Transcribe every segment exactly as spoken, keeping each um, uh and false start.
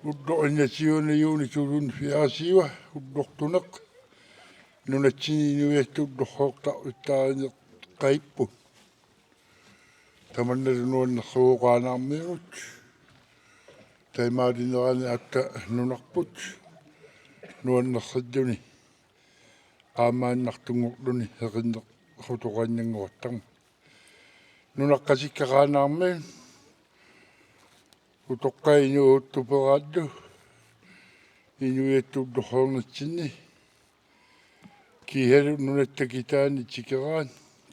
Ulloq enogtyvende juni to tusind fjorten, ullortuneq, nunatsinni inuiattut ullorsiortarfittaarineqarput. Tamannalu nuannersuuvoq Qaanaarmiut. Taamaalinerani aatsaat nunarput nuannersilluni qaammaannartunngorluni seqinneqqutoqaannanngortarmat. Nunaqqatikka Qaanaarmiut utoqqaat inuusuttut peraallu inuiattut ullorsiornitsinni kiisalu nunatta kitaani tikeraat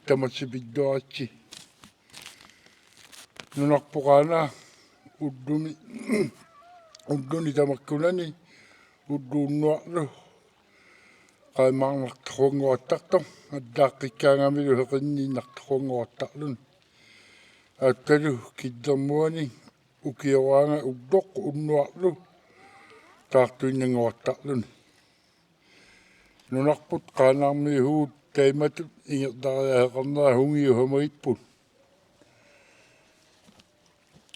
tamassi pilluaritsi. Nunarput Qaanaaq ullumi, ulluni tamakkunani ulloq unnuarlu qaammaannartorsuanngorattartoq, allaaqqikkaangamilu seqinniinnartorsuanngorattarluni. Aatsalu Killermuani ukioraangat ulloq unnuarlu taartuinnanngortarluni. Nunarput Qaanaarmiut taimatut ingerlariaaseqarnerat sungiusamagipput.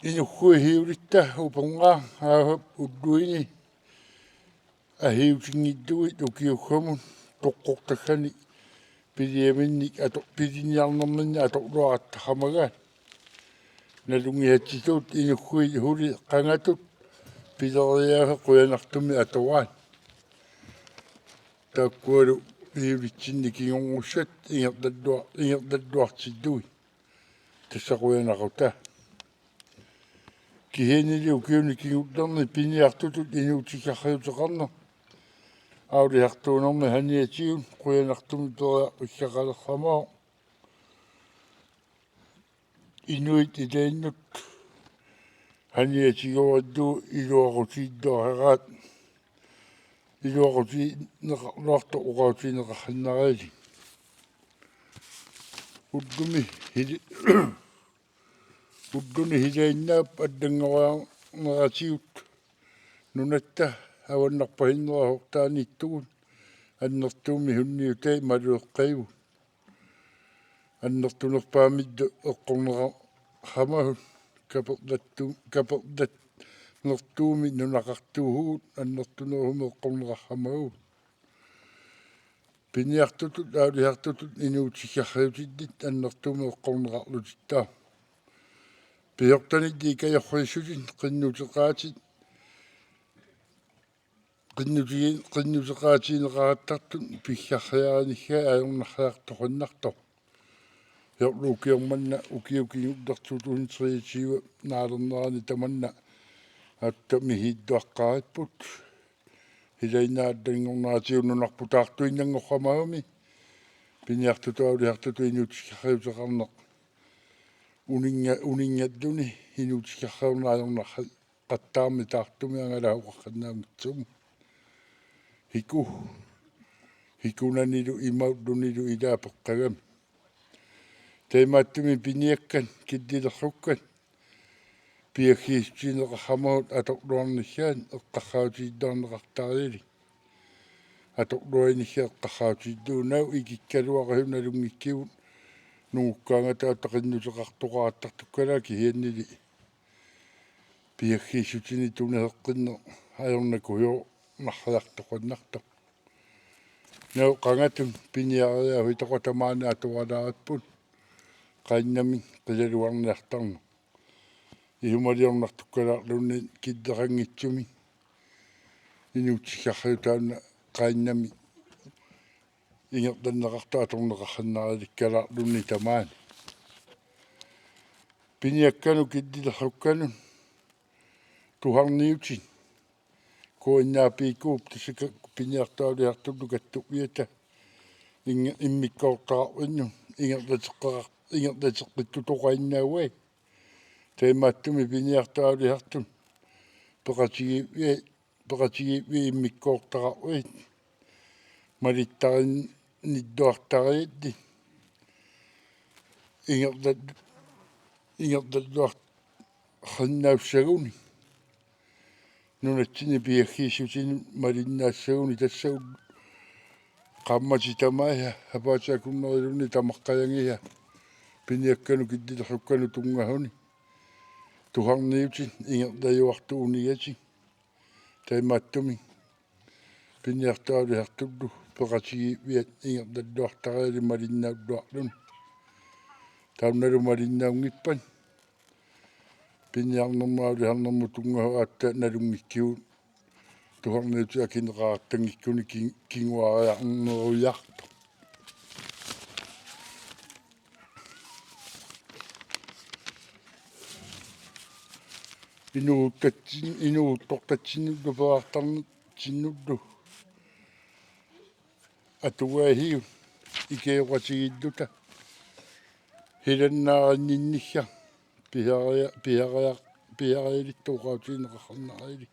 Inussui siulitta uperngaaq aasap ulluini assiutinngillugit ukiussamut toqqortassanik piliaminnik ato-, piliniarnerminnik atorluarattaramagaat. Nalunngisatsitut inussui suli qangatut pileriaaseq qujanartumik atoraat. Taakkualu siulitsinni kingornussat ingerlalluar-, ingerlalluartillugit. Tassa qujanaqaaq. Kisiannili ukiuni kingullerni piniartutut inuutikkiarriuteqarneq aalisartuunermi saniatigut qujanartumik periarfissaqalersimavoq. Inuit ilaannut saniatigooralugu iluaqutigiilluassagaat, iluaqutigineqarluartoq oqaatigineqarsinnaalluni. Ullumi sili-, ulluni silaannaap allanngoriarneratigut nunatta avannarpasinnerata hortaaniittugut annertuumik sunniutai malueqqaavut. Annertunerpaamillu eqqorneqarsimavut, kaperlattu-, kaperlatnertuumik nunaqartuusugut annertunerusumik eqqorneqarsimavagut. Piniartutut aalisartutut inuutikkiarriutillit annertuumik eqqorneqarlutittaaq. Pisortanit ikajorsiissutit qinnuteqaatit, qinnuti-, qinnuteqaatigineqaraattartut pissarsiarinissaat ajornarsiartoqannartoq. Siorna ukioq manna ukioq kingulleq to tusind treogtyve naalernerani tamanna aatsaat misiilluaqqaaripput. Silaannaap allanngorneratigut nunarput taartuinnanngorsimavami piniartutut aalisartutut inuutikkiarriuteqarneq uninnga-, uninngalluni inuutikkiarriunnaajornarsi- qattaarmi taartumi angalaasoqarsinnaanngitsumut. Siku-, sikunanilu imaullunilu ilaa peqqagami. Taamaattumik piniakkat killilersukkat piassiissutigineqarsimavagut atorluarnissaat eqqarsaatigiilluarneqartarialik. Atorluarnissaa eqqarsaatigiillugu naak ikikkaluaqisut nalunngikkigut nungukkaangata aatsaat qinnuteqartoqaraattartukkalaat kisiannili piassiissutinik tuniseqqinneq ajornakusoornarsiartoqannartoq. Naak qangatut piniariaasitoqaq tamaani atoralaaripput qainnamik qilalugarniartarneq. Isumaliornartukkalaarluni killeqanngitsumik inuutikkiarriup taanna qainnamik ingerlanneqartoq atorneqarsinnaalikkalaarluni tamaani. Piniakkanut killilerukkanut tuharniutit K N A P-kkuup tassa piniartuaalisartullu kattuviata inge-, immikkoortaqarvinnut ingerlateqqeqar-, ingerlateqqittutoqainnaavai. Taamaattumik piniartuaalisartut peqatigiiviat, peqatigiiviat immikkoortaqarviit malittarinilluartariallit ingerlat-, ingerlalluarsinnaassaguni. Nunatsinni piaggiissutinut malinnaassaguni tassa qaammatit tamaasa apaatip akunneriluunniit tamaqqajagiisa piniakkanut killilerukkanut tunngasunik tuharniutit ingerlajuartut unigatik. Taamaattumik piniartuaalisartullu peqatigiiviat ingerlalluartariallit malinnaulluarluni. Taannalu malinnaanngippat piniarnermut aalisarnermut tunngasoq aatsaat nalunngikkigut tuharniutit akineqartanngikkuni ki-, kinguariarnerujaartoq. Inuuttatsin-, inuuttortatsinnullu peqartarnitsinnullu atugaasigut ikajoqatigiilluta hilannaarinninnissaq pisaria-, pisaria-, pisarialissooqatigineqarnarali.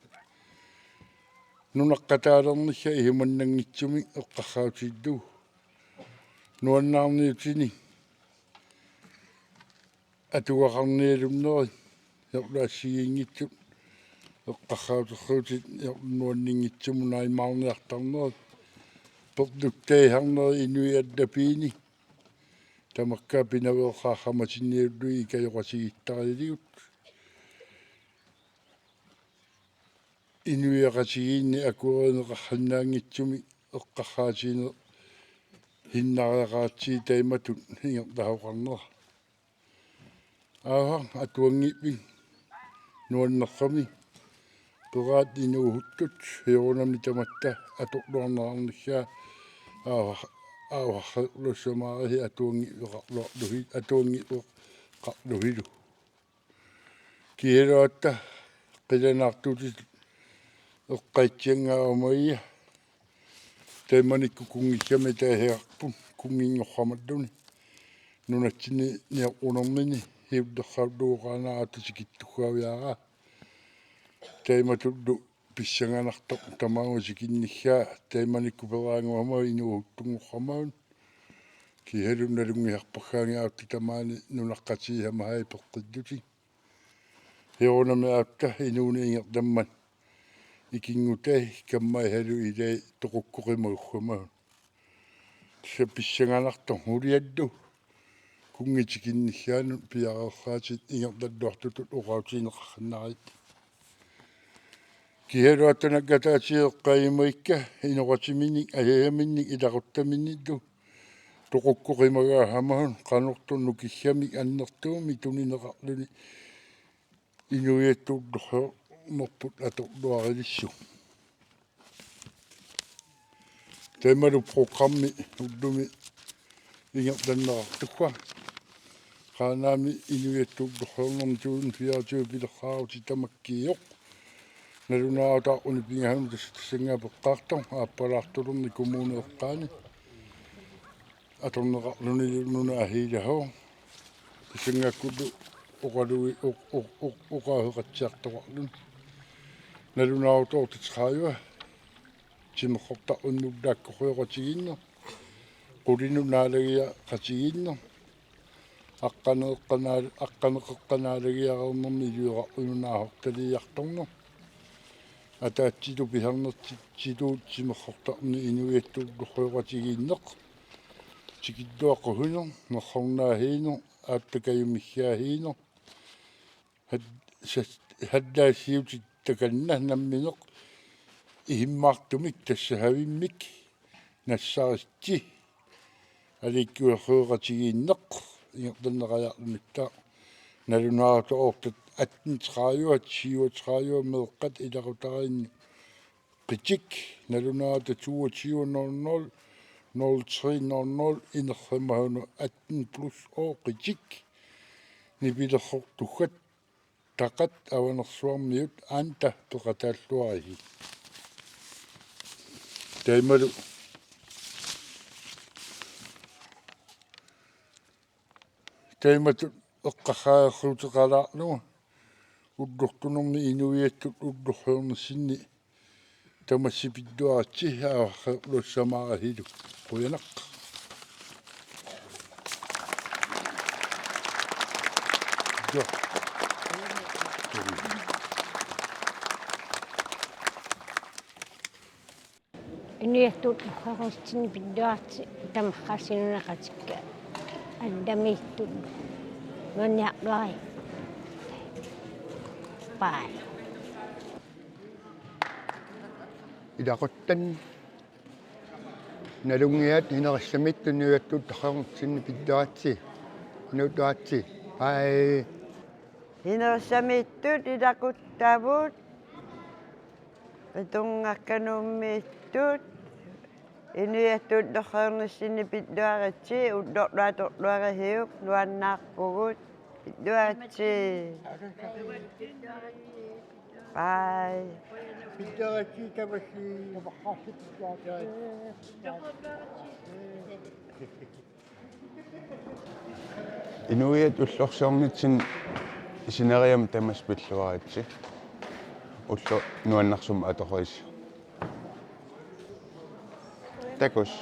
Nunaqqataalernissaq isumannanngitsumik eqqarsaatigalugu. Nuannaarniutinik atugaqarnialunnerit, jorlaassigiinngitsut eqqarsaatersuutit jorlunuanninngitsumut naajumaarniartarnerit, perluttaasarnerit inuiallapiini, tamakku pinaveersaarsimatinniullugu ikajoqatigiittariligut. Inuiaqatigiinni akuerineqarsinnaanngitsumik eqqarsaatigineqarsinnaareqaatsi taamatut ingerlasoqarnera. Aava atuanngivik nuannersumik peqaat inuusuttut, soorunami tamatta atorluarneqarnissaa aava, aava, lusamaarisi atuanngiveqarluarlusi, atuanngiveqarlusilu. Kiisalu aatsaat qilanaartuutit eqqaatsianngaavammagia. Taamanikkut kunngissamik ataaseqarput kunnginngorsimalluni. Nunatsinni nioqqunermini siullersaarlugu qaanaarata tikittussaaviaraa. Taamatullu pissanganartoq tamaanga tikinnissaa taamanikkut peraanngorama inuusuttunngorsamaanut. Kiisalu nalunngisarpassaanga aatsaat tamaani nunaqqatigisamasai peqqillutik. Soorunami aatsaat inuuneq ingerlammat ikinngutai kammasalu ilai toqukkoqimagussamagit. Tassa pissanganartoq uliallu kunngit tikinnissaannut piareersaatit ingerlalluartutut oqaatigineqarsinnarit. Kiisalu aatsaat naggataatigeqqaajumagikka inoqatiminnik, asasaminnik, ilaquttaminillu toqukkoqimagaassamagit qanortoq nukissamik annertuumik tunineqarluni inuiattut ullorsiornerput atorluarilissuk. Taamalu programmi ullumi ingerlanneqartussaq. Qaanaami inuiattut ullorsiornermi tusind fireogtyve pilersaarutit tamakkiisoq. Nalunaarutaaruni pingasunut tassa tassanngaanniit peqqaartoq aappalaartulerni kommuni eqqaani. Atorneqarluni nunat assigisassooq. Tassanngaakkullu oqalugi-, oq-, oq-, oq-, oqaaseqatsiartoqarluni. Nalunaarutooq treogtredive. Timersortarfimmi ullaakkorsioqatigiinneq. Qulinut naalagiaqatigiinneq. Aqqaneeqqanaa-, aqqaneqeqqanaalagiareernermi iliorarfimmi naasortaliiartorneq. Ataatsitut pisarnertitsitut timersortarnermi inuiattut ullorsioqatigiinneq. Tikilluaqqusineq, nersornaasiineq, aatsaat kajumissaasiineq. Had-, sas-, hallaassiutit takanna nammineq isummaartumik tassasavimmik nassaritsi aliikkusersioqatigiinneq ingerlanneqajaarlunitta. Nalunaarutaartoq atten tredive, syvogtredive meeqqat ilaqutariinni qitik, nalunaarutaq toogtyve nul nul nul tre nul nul, inersimasut atten plus oqitik, nipilersortugaq Taqat Avanersuarmiut Anda peqataalluarisi. Taimalu, taimatut eqqarsaateqalaarlugu ullortunermi inuiattut ullorsiornissinni tamassi pilluaritsi, aarreerluassamaarasilu. Qujanaq. Ja. Inuiattut ullorsiornissinni pilluaritsi tamarsi nunaqqatikka Andamiittut nuanniarluarisi. Bye. Ilaquttat nalunngisaat Hinerissamiittut inuiattut ullorsiornissinni pilluaritsi. Nuuttuaritsi. Bye. Hinerissamiittut ilaquttavut, Qitunnguakka Nuummiittut inuiattut ullorsiornissinni pilluaritsi, ullorluartorluarisiuk, nuannaarpugut, pilluaritsi. Bye. Inuiattut ullorsiornissinni sineriammi tamassi pilluaritsi. Ulloq nuannersumik atoqarisi. Takuss.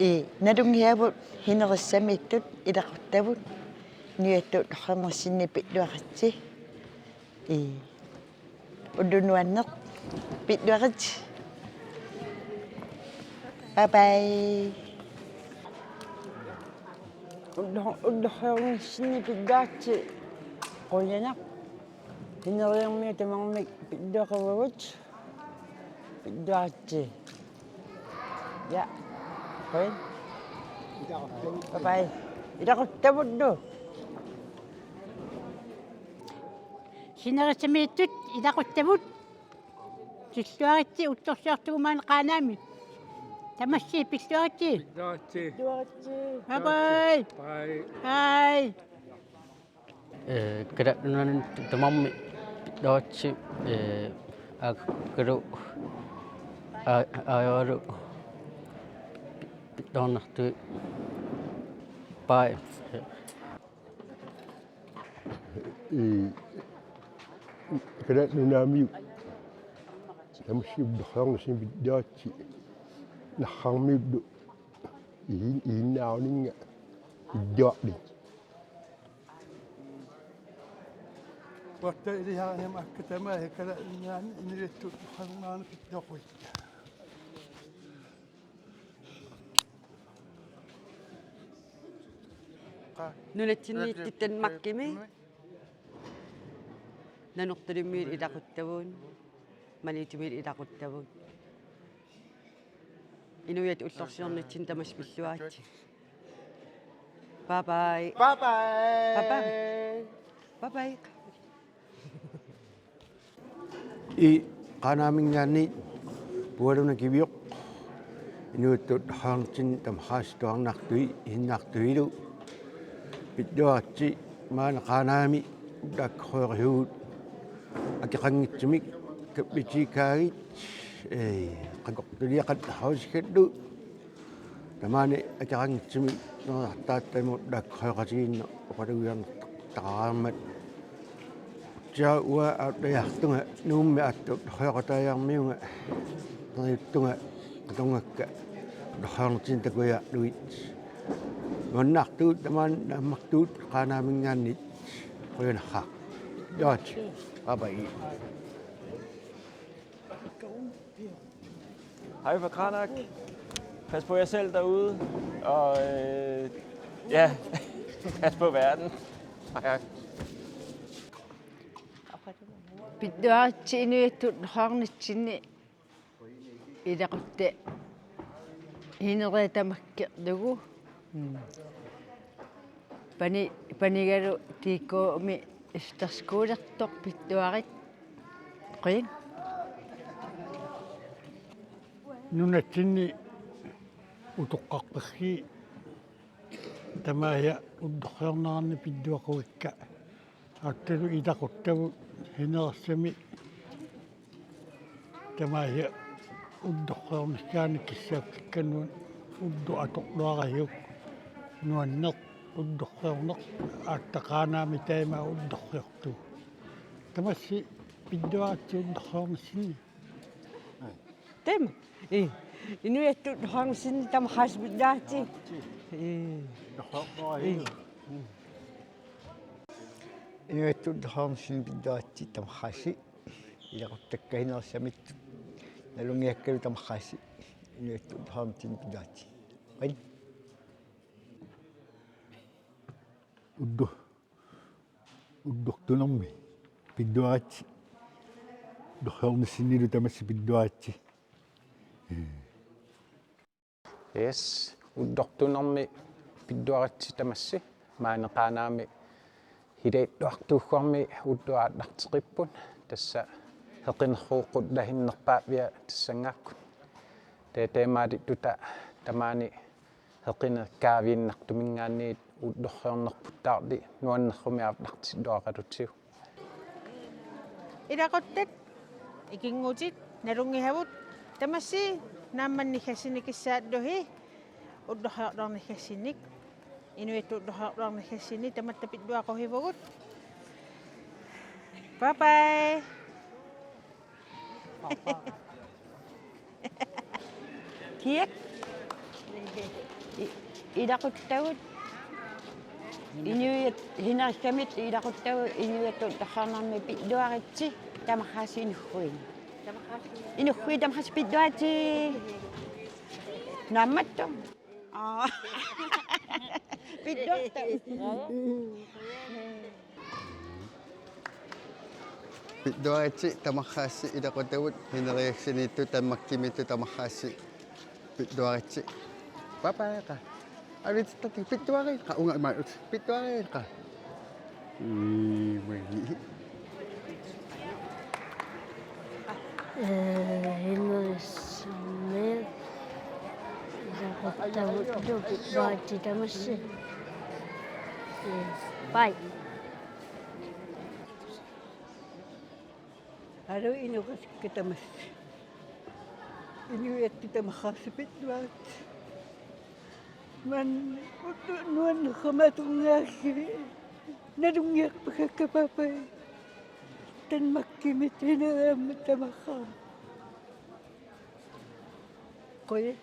Ii, nalunngisaavut Hinerissamiittut ilaquttavut inuiattut ullorsiornissinni pilluaritsi. Ii. Ulloq nuanneq. Pilluaritsi. Bye bye. Ullo-, ullorsiornissinni pilluaritsi. Qujanaq. Sineriammiut tamarmik pilluaquttagut. Pilluaritsi. Ja. Qujan. Bye bye. Ilaquttavullu. Sinerissamiittut ilaquttavut. Pilluaritsi, ullorsiortugut maani Qaanaami. Tamassi pilluaritsi. Pilluaritsi. Bye bye. Bye. Bye. Ee, Kalaallit Nunaanni tamarmi pilluaritsi, ee, aaqqalu, aa-, aaqqalu pilluarnartut. Bye. Ee, Kalaallit Nunaanni tamassi ullorsiornissinni pilluaritsi, narrarmiullu iin-, iinnaaruninnga pilluarluni. Uatta ilisarinama akka tamaasa Kalaallit Nunaanni inuiattut ullorsiornissinni pilluaritsi. Nunatsinniittut Danmarkimi. Nanortalimmiut ilaquttavut. Maniitsumiit ilaquttavut. Inuiattut ullorsiornissinni tamassi pilluaritsi. Bye bye. Bye bye. Bye bye. Bye bye. Ii, Qaanaaminngaanniit Pualuna Kivioq, inuiattut ullorsiornissinni tamarsuarnartui iinnaartuilu pilluaritsi, maani Qaanaami ullaakkoriarsugut akeqanngitsumik kappitiikkaagit, ee, qaqortuliaqattaarusukkaluarlugu. Tamaani akeqanngitsumik neriartaattamut ullaakkoriaqatigiinneq oqalugiarnertaqaraarmat. Kisianni uanga aallaqqaartunga Nuummi aatsaat ullorsioqataajarmiunga, neriuttunga qitunnguakka ullorsiornissinni takujaarlugit. Nuannaartugut tamaani naammartugut Qaanaaminngaanniit. Qujanaq. Jaat. Bye bye. Hej fra Qaanaaq. Pas på jer selv derude, og, øh, ja, pas på verden. Hej, hej. Pilluaritsi inuiattut ullorsiornissinni ilaquttavut, ineriartortut tamakkerlugu. Mm. Pani-, panigalu T K-mi efterskolertoq pilluarit. Qujan. Nunatsinni Utoqqarpassi tamaasa ullorsiornerani pilluaqqukka. Aatsaat ilaquttavut hinersami tamaasa ullorsiornissaannik kissaappikkanut ulloq atorluarisiuk nuanneq ullorsiorneq aatsaat Qaanaami taama ullorsiortugut. Tamassi pilluaritsi ullorsiornissinni. Taama. Ee. Inuiattut ullorsiornissinni tamarsi pilluaritsi. Ee. Ee. Inuiattut ullorsiornissinni pilluaritsi tamarsi. Ilaquttakka hinersamittut. Nalunngiakkalu tamarsi. Inuiattut ullorsiornissinni pilluaritsi. Oi. Ulloq. Ullortunermi pilluaritsi. Ullorsiornissinnilu tamassi pilluaritsi. Yes, ullortunermi pilluaritsi tamassi. Maani Qaanaami Hilailluartuugami ulloq aallarteqqipput. Tassa heqineq qullahinnerpaavia tassanngakkut. Taava taamaalilluta tamaani heqineq kaaviinnartuminngaanniit ullorsiornerput taarli nuannerumik aallartilluaqalutigu. Ilaquttat, ikinngutit, nalunngisavut, tamassi naammannigassinnikissaarlusi, ullorsiorluarnigassinnik, inuiattut ullorsiorluarnigassinnik, tamatta pilluaqqusivugut. Bye bye. Kiak. I-, ilaquttavut. Inuiat hinersamittut ilaquttavut inuiattut ullorsiornermi pilluaritsi tamarsi inughuit. Inughuit tamarsi pilluaritsi. Naammattoq. Aa. Pilluarta. Pilluaritsi tamarsi ilaquttavut hineriassaniittut Danmarkimiittut tamarsi pilluaritsi. Bye bye qa. Avititati pilluaritsi qa unga imaut. Pilluaritsi qa. Ii, magi. Ee, hinerissammi ilaquttavut pilluaritsi tamassi. Ee, bye. Alu inuqasikka tamassi. Inuiattut tamarsi pilluaritsi. Maani ullorsiorneq nuannerumik atorngaassi. Nalunngiarpasakka bye bye. Danmarkimiit hineriammat tamarsi. Qujan.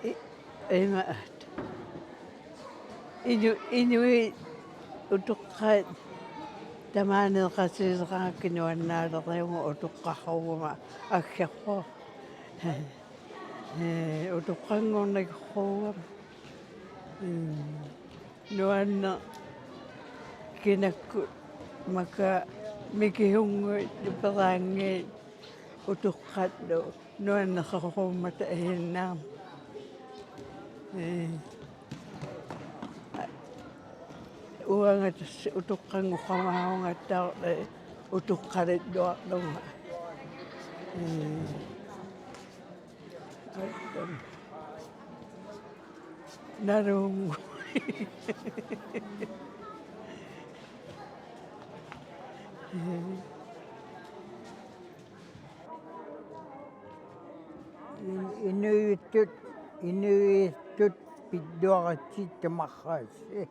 I-, imaat. Inu-, inuit utoqqaat tamaani eqaasiiseqanngikkaluarlugit nuannaaleriarlugit utoqqarsuuguma aggerpoq. Ee, utoqqanngorniarlugit. Mm. Nuanneq kinakkut maka mikisunnguit peraanngit utoqqarlu nuannersuummata ihinnaam. Ee. Uanga tassa utoqqanngoqqamaarunga taava utoqqalilluarlunga. Ee. Nalunngu. Inuiattut, inuiattut pilluaritsi tamarsi. Ee.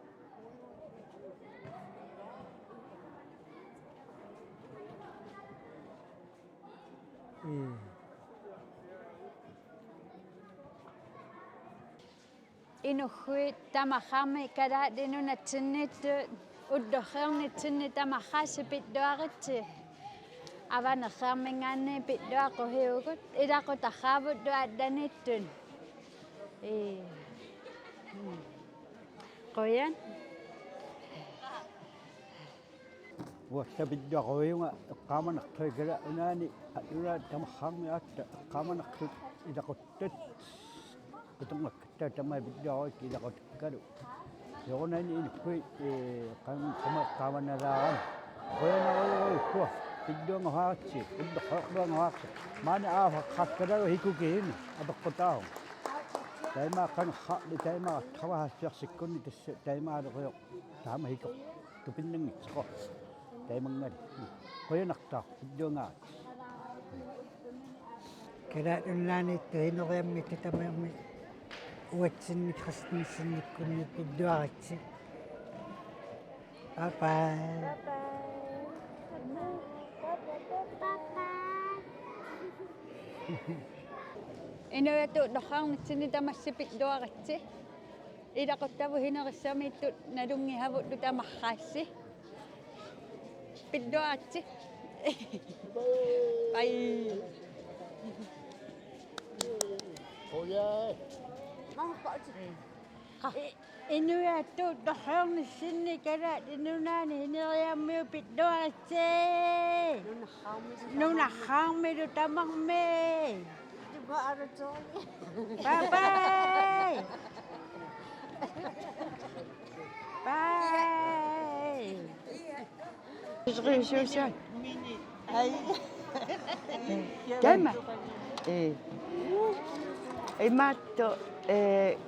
Inughuit tamarmi Kalaallit Nunatsinniittut ullorsiornitsinni tamarsi pilluaritsi. Avanersuarminngaanniit pilluaqqusivugut, ilaqutaqaavullu aallaniittut. Ee. Qujan. Uassapilluaqqusiuvunga eqqaamanartut ikala unaani, unaat tamarmi aatsaat eqqaamanartut ilaquttat. Qutunngakkatta tamaat pilluaruit ilaqutakkalu. Soorunami inughuit, ee, qan-, qama-, qaamanalaarami. Qujanarujussuaq, pilluanngoraaritsi, ulloqeerluanngoraaritsi. Maani aafaqaqqalaagu hikukiini apeqqutaavoq. Taima qanqarli, taima travahassersikkunni tassa taima aluqioq taama hikoq. Tupinnanngitsoq. Taimanngali. Qujanartaaq, pilluanngaaritsi. Kalaallit Nunaanniittut ineriammittut tamarmik uatsinnik Christmasinnikkunni pilluaritsi. Bye bye. Inuiattut ullorsiornitsinni tamassi pilluaritsi. Ilaquttavut sinerissamiittut nalunngisavullu tamarsi. Pilluaritsi. Bye. Inuiattut ullorsiornitsinni Kalaallit Nunaanni ineriammiut pilluaritsi. Nunarsuarmilu tamarmik. Bye bye. Bye. Susan. Ai. Taima. Ee. Imaattoq, ee,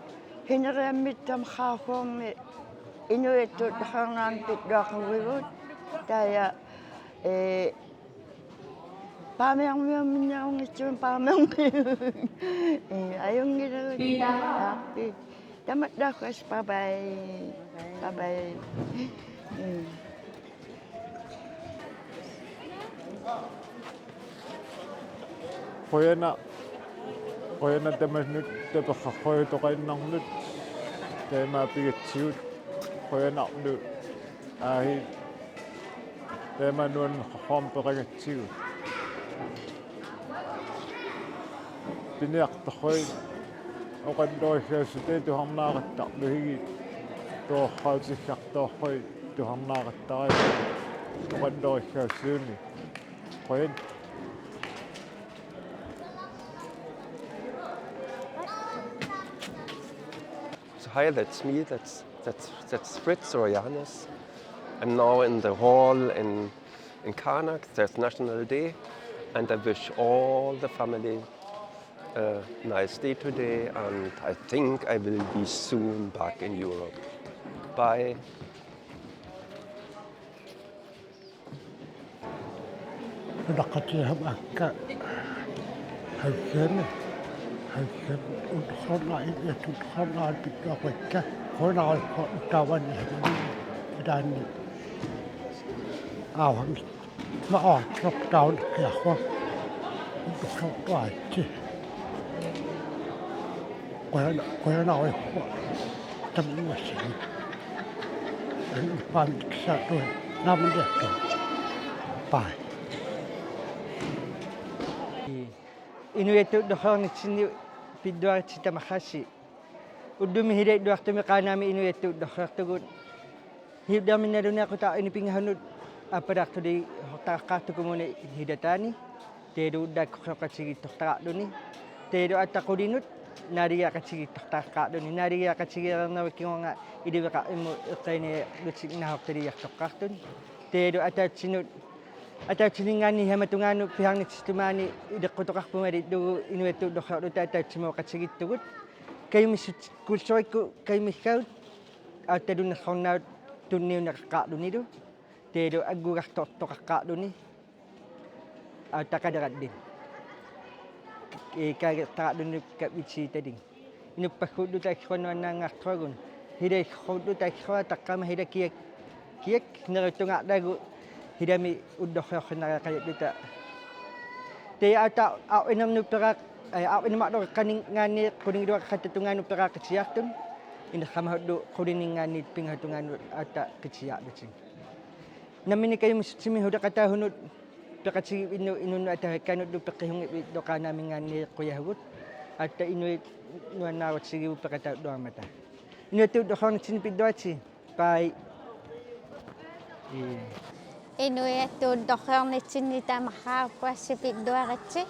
ineriammittut tamarsuarmi inuiattut ullorsiornitsinni pilluaqquagut. Taava, ee, Paamiarmiuminniarunngitsuun paamiarmiu. Ee, ajunngilagut. Aappi. Tamatta taakkua, bye bye. Bye bye. Ee. Qujanaq, qujanaq tamanut tapersersuisutoqaannarnut, taima pigatsigut, qujanarlu. Aahi. Taima nuannersorsuarmik peqangatsigu. Piniartorsuit oqalluarissagassat tusarnaaqattaarlusigit, toqqaannartorsuit tusarnaaqattaarlusigit oqalluarissagassat. Qujan. So hi, that's me. That's that's that's Fritz Royanes. I'm now in the hall in in Qaanaaq. There's National Day, and I wish all the family a nice day today. And I think I will be soon back in Europe. Bye. Nunaqatigiinnermi aamma halvfjerdserne, halvfjerdserne, ullorsiornitsinni, ja, ullorsiornitsinni pilluaqquakka, qujanarujussuaq taavani ilaanni aavami. Maartoq taunkiarsuaq. Ullorsiortuaritsi. Qujana-, qujanarujussuaq. Tamannaasumik. Anuppaamik kisaatui. Naamaniittoq. Bye. Inuiattut ullorsiornitsinni pilluaritsi tamarsi. Ullumi Hiilaliuartumi Qaanaami inuiattut ullorsiortugut. Hiilaami nalunaaqutaa inipingasunut aappalaartuliortaqaqqaartoq Kommune Hiilataani, taavalu ullaakkorsioqatigiittortaqarluni, taavalu aatsaat qulinut naaligiaqatigiittortaqaqqaarluni, naaligiaqatigeereernerup kingorna iliveqarfimmut eqqiiniarlutik naasortaliiartoqqaartut, taavalu ataatsinut, ataatsininngaanniit tamatungaanut pisarnitsitut maani ileqqutoqarpoq malillugu inuiattut ullorsiorluta ataatsimooqatigiittugut, kajumissut kulturikkut kajumissagut, aatsaat lunnersornaat tunniunneqaqqaarlunilu, taavalu aggugartortoqaqqaarluni, aatsaat qalerallit. Ee, kaagertaqarluni kavitsitalik. Inuppassuulluta assut nuannaangaartuagut. Hiilaassuulluta assut taqqama hiila kiak, kiak neriuttungaarlaagu hiilami ullorsiorsinnariaqalilluta. Taava aatsaat arfininernut peqaaq-, ee, arfineq-marluk eqqaninngaanniit qulingiluaqaqqata tungaanut peqaaqqitsiartut. Inersimasorlu qulinninngaanniit pingasut tungaanut aatsaat qitsiarlutik. Nammineq kajumissutsimik suleqataasunut peqatigivinnut inunnut ataasiakkaanullu peqqisunngilluinnarluta Qaanaaminngaanniit qujavugut. Aatsaat inuit nuannaarutigivugut peqataarluarmata. Inuiattut ullorsiornitsinni pilluaritsi. Bye. Inuiattut ullorsiornitsinni tamarsi pilluaritsi.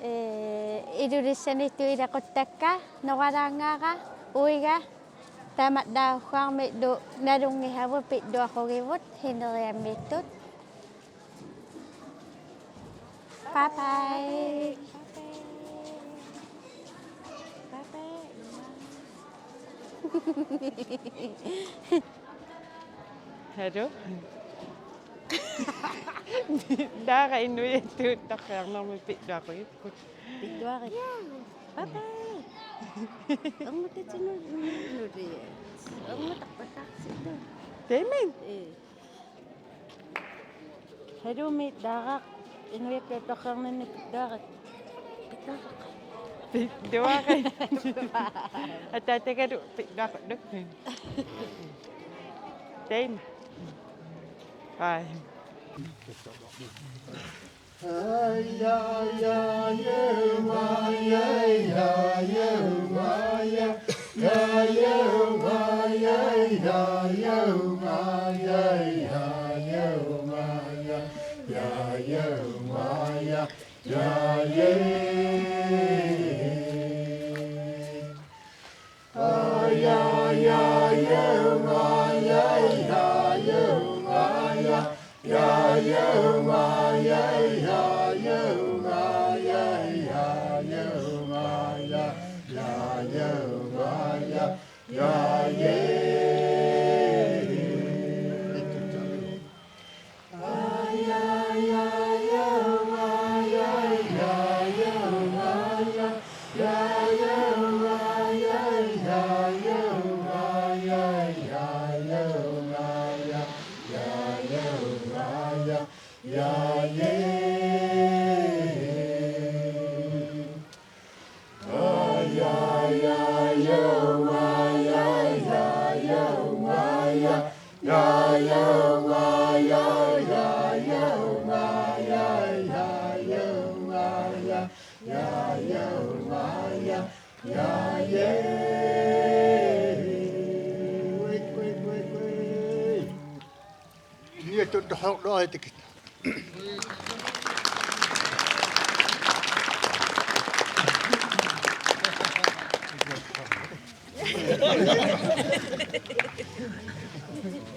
Ee, Ilulissaniittut ilaquttakka, Noralaanngaara, uiga, Tamatuma ugguarmilu nalunngisavut, pilluaqqukkit sineriammiittut. Bye bye. Hallo? Taava inuiattut torriarnermi pilluaqqukkit. Pilluarit. Bye bye. Erngutatsinut nuliat. Erngutarpassaarsilu. Taimi? Ee. Hallo, Mik Daraq. Inuiattut torriarnermi pilluarit. Pilluarit. Pilluarit. Ataatagalu pilluaqqullugu. Taimi. Bye.